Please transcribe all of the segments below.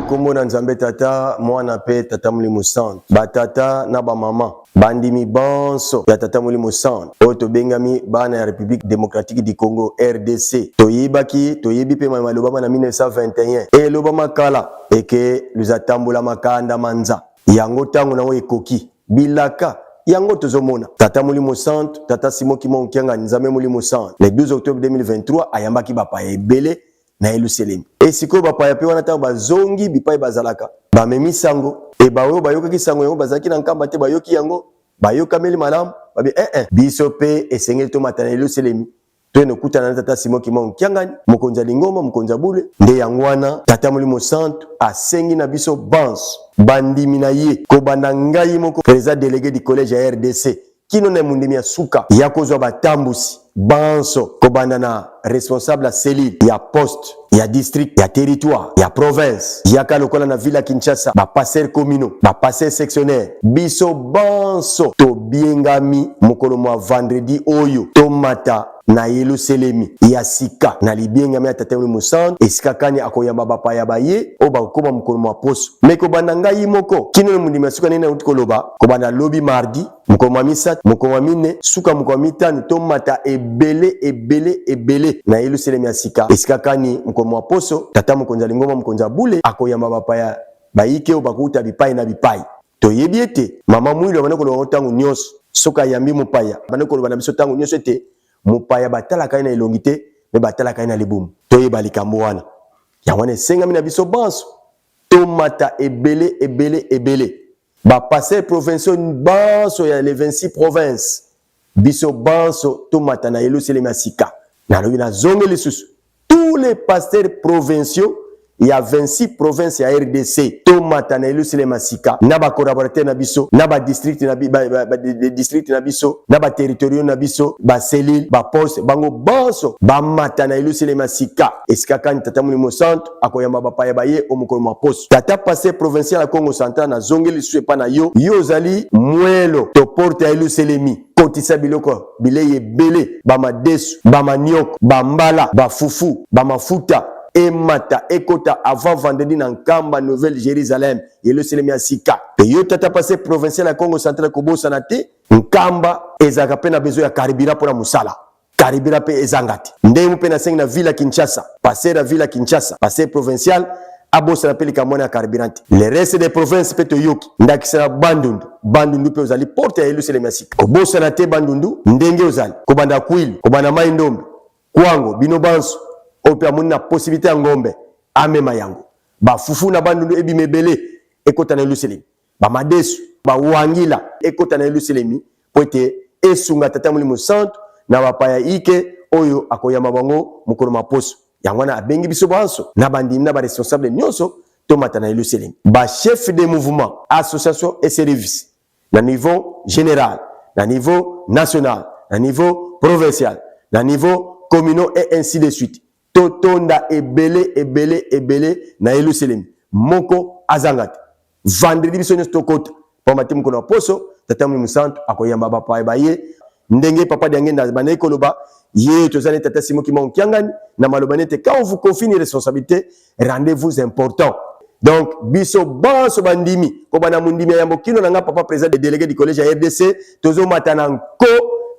Nkombo na Nzambe Tata, Mwana mpe Tata Molimo Santu. Batata na bamama, bandimi banso ya Tata Molimo Santu oyo tobengami bana ya Republique Democratique du Congo RDC, toyebaki, toyebi mpe maye malobama na 1921, elobama kala eke luzatambola makanda manza yango ntango nango ekoki bilaka yango tozomona. Tata Molimo Santu, Tata Simon Kimbangu Kiangani, Nzambe Molimo Santu, le 12 octobre 2023 ayambaki bapaya ebele na Yelusalemi. E sikoyo bapaya mpe wana ntango bazongi bipai bazalaka, bamemi sango, e baoyo bayokaki sango yango bazalaki na nkamba te, bayoki yango, bayokameli malamu, babi eh eh, biso mpe esengeli tomata na Yelusalemi toyende kokutana na Tata Simon Kimbangu Kiangani, mokonzi ya lingomba, mokonzi ya bule. Nde yango wana Tata Molimo Santu asengi na biso banso bandimi na ye, kobanda ngai moko president delege du collège ya RDC kino na mondimi ya suka, ya kozwa batambusi banso, kobanda na responsable ya cellule, ya poste, ya district, ya territoire, ya province, yaka lokola na ville ya Kinshasa, ba passeurs communaux, ba passeurs sectionnaires, biso banso tobiengami mokolo mwa vendredi oyo tomata na Yelusalemi ya sika na libiengami ya Tata Molimo Mosantu, esika kani akoyamba bapaya baye oyo bakokoma mokolo mwa poso. Me kobanda ngai moko kino na mondimi ya suka, ndenge nauti koloba, kobanda lobi mardi, mokolo mwa misato, mokolo mwa mine, suka mokolo mwa mitano, tomata ebele ebele ebele na Yelusalemi ya sika, esika kani mokolo mwa poso Tata Mokonzi ya lingomba, Mokonzi ya bule, akoyamba bapaya bayike oyo bakouta bipai na bipai. Toyebi ete Mama Mwilu abandi koloba yango ntango nyonso, soki ayambi mopaya, abandi koloba na biso ntango nyonso ete mopaya batalaka ye na elongi te, me batalaka ye na libumu. Toyeba likambo wana. Yango wana esengami na biso banso tomata ebele ebele ebele. Ba pasteurs provinciaux banso ya les 26 provinces, biso banso tomata na Yelusalemi ya sika. Nalobi, nazongi lisusu, tous les pasteurs provinciaux ya 26 provinces ya RDC, tomata na Yelusalemi ya sika na ba collaborateurs na biso, na ba district na, bi, ba, ba, ba, district na biso, na ba territoriaux na biso, ba cellules, ba postes, bango banso bamata na Yelusalemi ya sika, esika kani Tata Molimo Santu akoyamba bapaya baye o mokolo mwa poso. Tata pasteur provincial ya Kongo Central, nazongeli lisusu epa na yo, yo ozali mwelo to porte ya Yelusalemi, kotisa biloko bilei ebele, bamadesu, bamanioko, bambala, bafufu, bamafuta, emata ekota avant vendredi na Nkamba Nouvelle Jérusalem, Yelusalemi ya sika. Pe yo tata pasteur provincial ya Kongo Central, kobosana te, Nkamba ezalaka pe na besoin ya carburant mpona mosala, carburant mpe ezanga te. Ndenge mpe nasengi na ville ya Kinshasa, pasteur ya ville ya Kinshasa, pasteur provincial, abosana mpe likambo wana ya carburant te. Le reste des provinces mpe toyoki ndakisa na Bandundu. Bandundu mpe ozali porte ya Yelusalemi ya sika, kobosana te Bandundu ndenge ozali kobanda Kwilu, kobanda Mai Ndombe, Kwango, bino banso oyo mpe amoni na possibilité ya ngombe amema yango, bafufu na Bandundu ebima ebele ekota na Yelusalemi, bamadesu, bawangila ekota na Yelusalemi mpo ete esunga Tata Molimo Santu na bapaya ike oyo akoyamba bango mokolo mwa poso. Yango wana abengi biso banso na bandimi na baresponsable nyonso tomata na Yelusalemi. Ba chefs de mouvement, association et service na niveau général, na niveau national, na niveau provincial, na niveau communaux et ainsi de suite, totonda ebele ebele ebele na Yelusalemi, moko azanga te. Vendredi biso nyonso tokota, pamba te mokolo ya poso Tata Molimo Santu akoyamba bapaya baye, ndenge Papa Diangenda abandaki koloba. Ye toza ne Tata Simon Kimbangu Kiangani na maloba nete: quand on vous confie une responsabilité, rendez-vous important. Donc biso banso bandimi, kobanda mondimi ya yambo kino na nga papa président des délégués du collège ya RDC, tozomata na nko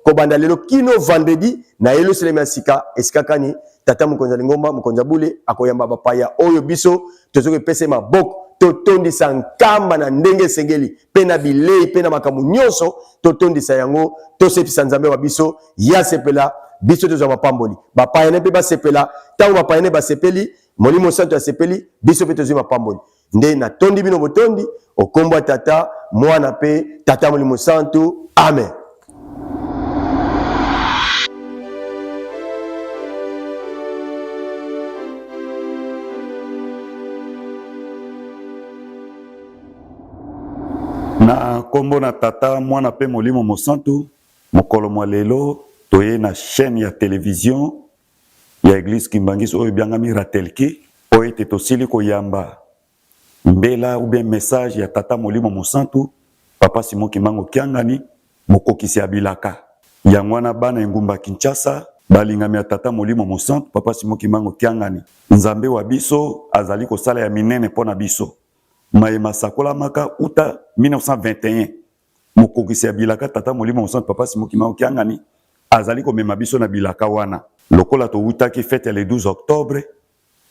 kobanda lelo kino vendredi na Yelusalemi ya sika, esika kani Tata Mokonzi ya lingomba, Mokonzi ya bule, akoyamba bapaya oyo biso tozoki epesa ye maboko. Totondisa Nkamba na ndenge esengeli, mpe na bilei mpe na makambo nyonso, totondisa yango, tosepisa Nzambe wa biso, ye asepela, biso tozwa mapamboli, bapaya ne mpe basepela. Ntango bapaya ne basepeli, Molimo Santu asepeli, biso mpe tozwi mapamboli. Nde natondi bino botondi okombo ya Tata, Mwana mpe Tata Molimo Santu. Amen. Na nkombo na Tata, Mwana mpe Molimo Mosantu, mokolo mwa lelo toye na chaîne ya television ya Eglise Kimbanguiste oyo ebiangami Ratelki, oyo ete tosili koyamba mbela ou bien message ya Tata Molimo Mosantu, Papa Simon Kimbangu Kiangani, mokokisi ya bilaka. Yango wana bana engumba Kinshasa Balingami ya Tata Molimo Mosantu, Papa Simon Kimbangu Kiangani, Nzambe wa biso azali kosala ya minene mpo na biso. Maye masakolamaka uta 1921, mokokisi ya bilaka Tata Molimo Mosantu Papa Simon Kimbangu Kiangani azali komema biso na bilaka wana. Lokola towutaki fete ya le 12 octobre,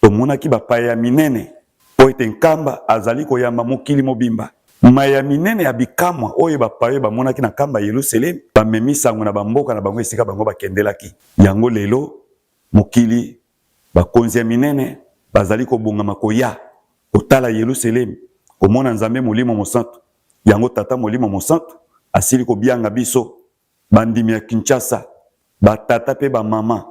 Tomonaki bapaya ya minene mpo ete Nkamba azali koyamba mokili mobimba. Mai ya minene ya bikamwa oyo bapaya oyo bamonaki na Nkamba ya Yelusalemi bamemi sango na bamboka na bango esika bango bakendelaki. Yango lelo mokili, bakonzi ya minene bazali kobongama koya kotala Yelusalemi, komona Nzambe Molimo Mosantu. Yango Tata Molimo Mosantu asili kobianga biso Bandimi ya Kinshasa, ba tata pe ba mama,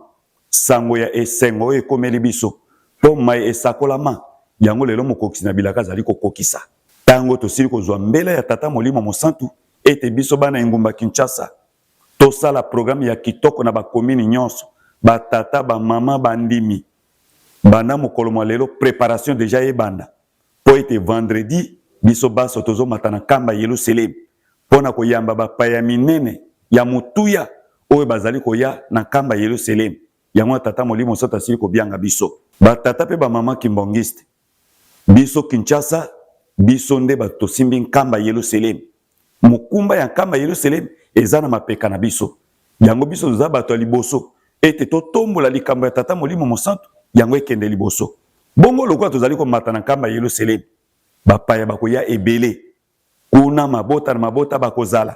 sango ya esengo oyo ekomeli biso po maye esakolama, yango lelo mokokisi na bilaka azali kokokisa. Tango tosili kozua mbela ya Tata Molimo Mosantu ete biso bana engumba Kinshasa tosala programme ya kitoko na ba communes nionso, ba tata, ba mama, bandimi, banda mokolo mwa lelo preparation dejà ebanda po ete vendredi biso banso tozomata na Nkamba Yelusalemi mpo na koyamba bapaya minene ya motuya oyo bazali koya na Nkamba Yelusalemi. Yango wana Tata Molimo Mosantu asili kobianga biso. Ba tata mpe ba mama Kimbanguiste, biso Kinshasa, biso nde bato tosimbi Nkamba Yelusalemi. Mokumba ya Nkamba Yelusalemi eza na mapeka na biso. Yango biso toza bato ya liboso ete totombola likambo ya Tata Molimo Mosantu, yango ekende liboso. Bongo lokola tozali komata na Nkamba Yelusalemi, bapaya bakoya ebele. Kuna mabota na mabota bakozala.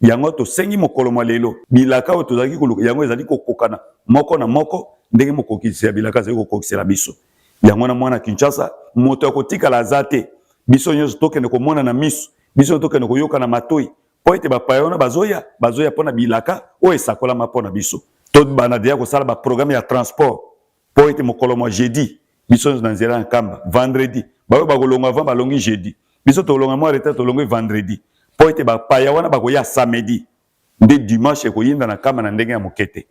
Yango tosengi mokolo mwa lelo, bilaka oyo tozalaki koluka, yango ezali kokokana moko na moko ndenge mokokisi ya bilaka azali kokokisela biso. Yango na mwana Kinshasa, moto ya kotikala aza te. Biso nyonso tokende komona na miso, biso tokende koyoka na matoi, mpo ete bapaya wana bazoya, bazoya mpo na bilaka oyo esakolama mpo na biso. Tobanda deja kosala ba programme ya transport mpo ete mokolo mwa jeudi biso nyonso na nzela ya Nkamba, vendredi baoyo bakolongwa avant balongi jeudi, biso tokolonga mwa retard tolongwe vendredi mpo ete bapaya wana bakoya samedi, nde dimanche ekoyinda na Nkamba na ndenge ya moke te.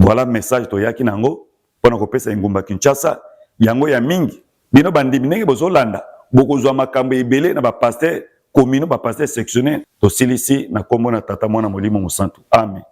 Voilà message toyaki na yango mpo na kopesa engumba Kinshasa yango ya mingi. Bino bandimi ndenge bozolanda bokozwa makambo ebele na ba pasteurs communaux, ba pasteurs sectionnaires. Tosilisi na kombo na Tata, Mwana, Molimo Mosantu. Amen.